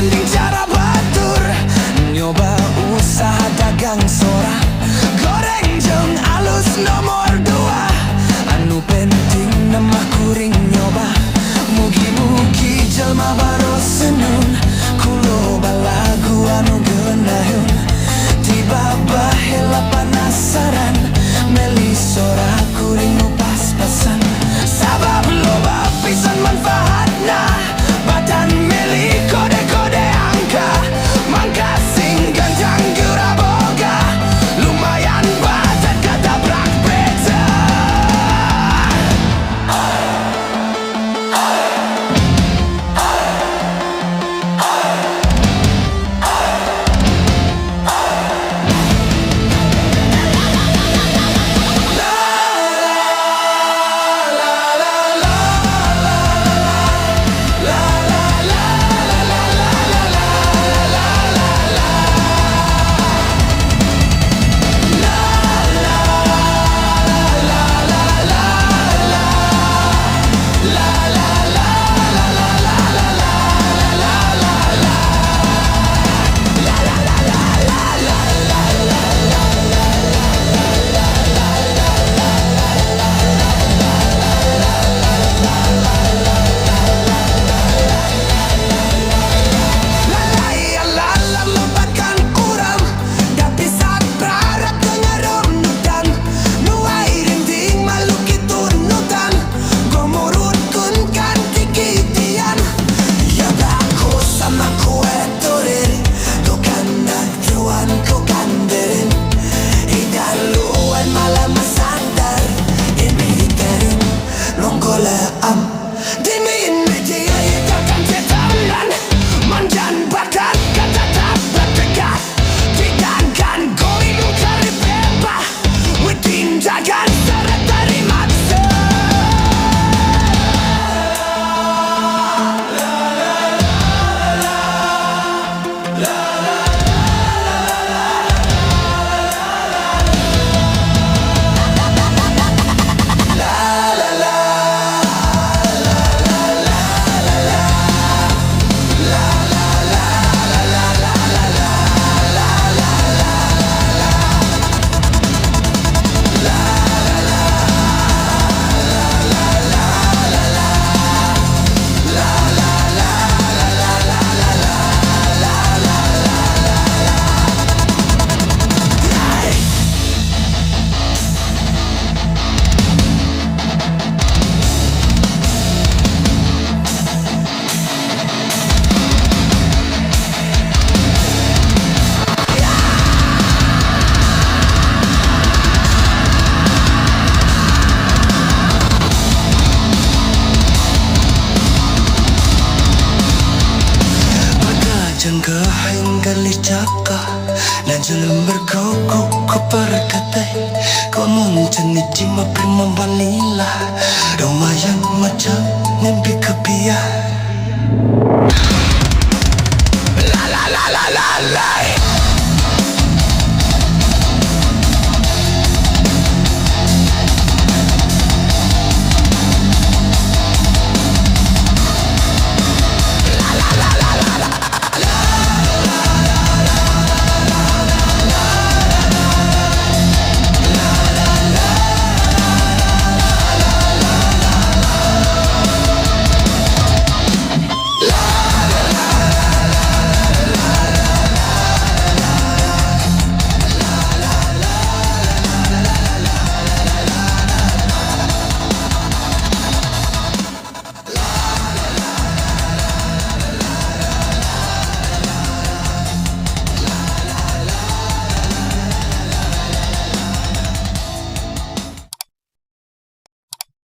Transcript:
Dibanding cara batur. Nyoba usaha dagang sora. Goreng jeung alus nomor dua. Anu penting nama kuring nyoba. Mugi-mugi jelma barosenyum. Ku loba lagu anu geunaheun. Tiba baheula penasaran. Meli sora kuring nu pas-pasan. Sabab loba pisan manfaatna. Badan meli kode-kode angka. Mangka sing gancang geura boga. Lumayan badan katabrak beca. La la lompatkan urang. Da bisa berharap dengarundutan. Nu rinting malu kitu nutan. Gomurutkeun kan kikitian. Ja sama kuettorin. Tukan kukanderin. Idaluan malam sadar. Imiterin nonggole am. Dimin media Manjan bakat kata bertekad. Tidangkan goinu karibeba. Witindagan serta rimaksa.